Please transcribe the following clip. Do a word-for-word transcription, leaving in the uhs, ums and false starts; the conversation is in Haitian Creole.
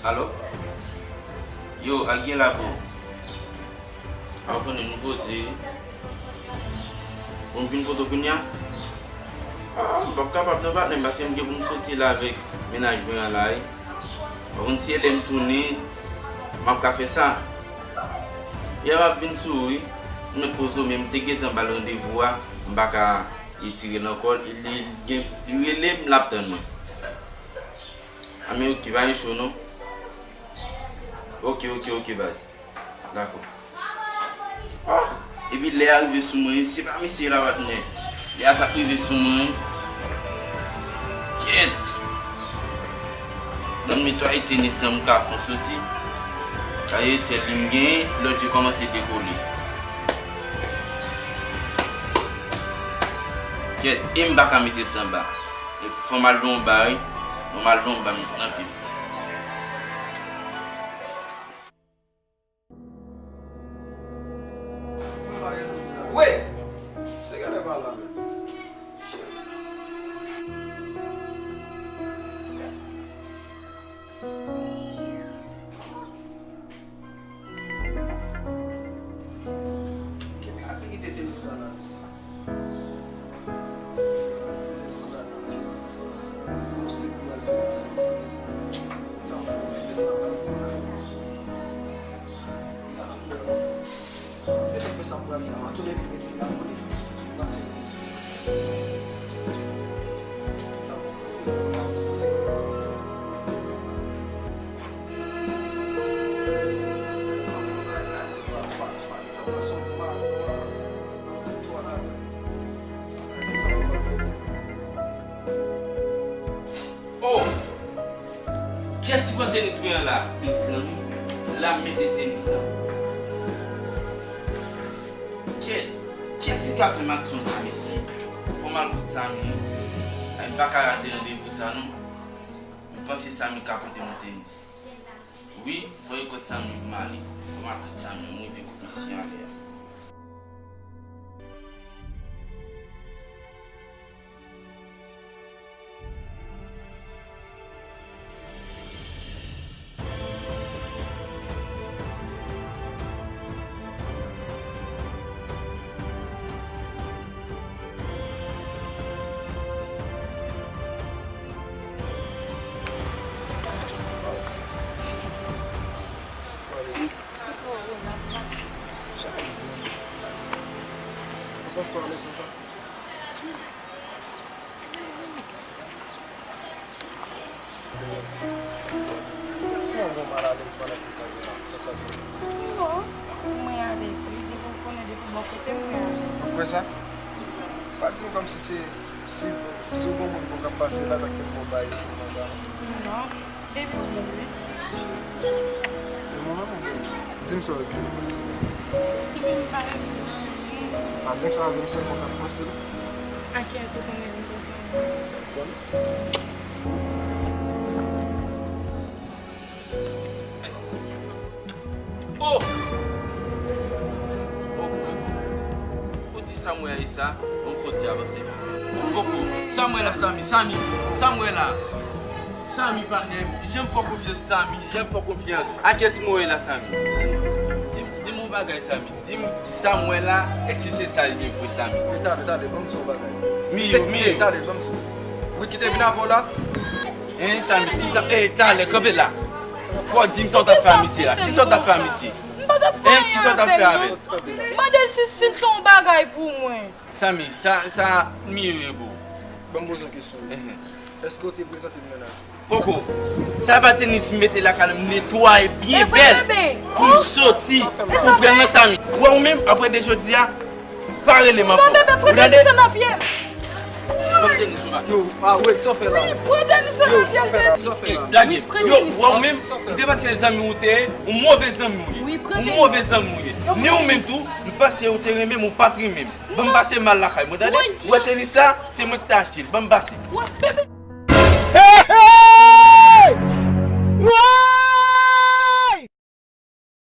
Alo? Yo, al gen la, bro. A, w konnen nou poze wi. Bon, m vin kote w kounye a? A, m p ap kapab non, patnè m, paske m gen pou m soti la avèk mennaj mwen an la wi. W konn si e lè m tounen, m ap ka fè sa. Yè m ap vin sou ou wi. M mèt poze w, men m te gentan ba l randevou a, m pa ka retire l ankò. Li gen, li rele m, l ap tann mwen. A, men oke, pa gen cho non. Oke, oke, oke, baz. Dakò. Ah! Epi lè a rive sou mwen, se pa mesye la, patnè. Lè a t ap rive sou mwen. Kèt! Nan netwaye tenis lan, m ka fè yon soti. Kaye sèl li m genyen, lòt yo kòmanse dekole. Kèt, e m pa ka mete l san ba. E fò m al nan yon ba, wi. Fò m al nan yon ba, m nan pye. Wi! Se gade pa la menm. Kenbe ak li kite tenis la la, mesye. Oh! Kiyès ki pran tenis mwen an la? Tenis lan wi. La m mete tenis lan. Kèt! Kiyès ki ka fè m aksyon sa, mesye? Fò m al kout Samy wi. Ay, m pa ka rate randevou sa non. M panse Samy ka pote mwen tenis. Wi, voye kòd Samy pou m ale. Fò m al kout Samy, m rive kout misye anlè a. Kòman w malalèz pandan ke w kanpe la? Sa k pase? Non, mwen alèz wi, depi w konnen depi bò kote m mwen alèz. Ou kwè sa? Pa di m kòmsi se, si, si w gon moun pou w k ap pase la, sa k fè m gon bay konsa. Non, baby ou bèl wi. Mèsi cheri. E mwen menm ou bèl. Di m sa w vle. Baby m pa rele w. Pa di m sa, vle m sèlman k ap panse l. A kiyès ou konnen vin panse l? Oh! Oh! Ou di sa m wè a e sa, bon, fò di avanse. Poko, sa m wè la, Samy, Samy, sa m wè la. Samy, patnè, jan m fè w konfyans, Samy, jan m fè w konfyans. A kiyès m wè la, Samy? Di m, di m yon bagay, Samy. Di m sa m wè la, èske se sa l ye vre, Samy? E talè, talè, ban m di w yon bagay. Miyo, Miyo. E talè, ban m di w. Wi, ki te vin avè w la? Hein, Samy, di sa, e talè, kanpe la. Fò w di m sa w t ap fè a misye la. Kisa w t ap fè a misye? M pa t ap fè anyen avè l non. Mande l si, si l se yon bagay pou mwen. Samy, sa, sa Miyo ye pou ou. Ban m poze yon kesyon. Èske w te prezante m mennaj ou? Poko. Sa pa tenis m mete lakay la, m netwaye byen bèl pou m soti, pou m pran nan Samy. Wè ou menm, apre de jodi a, pa rele m ankò. Non, bebe, pran tenis nan pye m. Pran tenis ou pa. Yo, a, wait, sa w fè la? Pran tenis nan pye m, bebe. Yo, sa w fè la? Yo, wè ou menm, m te panse se zanmi w te ye, yon move zanmi w ye. Yon move zanmi w ye. Ni ou menm tou, m panse ou te renmen m, ou pa t renmen m. Ban m pase mal lakay mwen, tande? Wè tenis sa, se mwen ki te achte l. Ban m pase.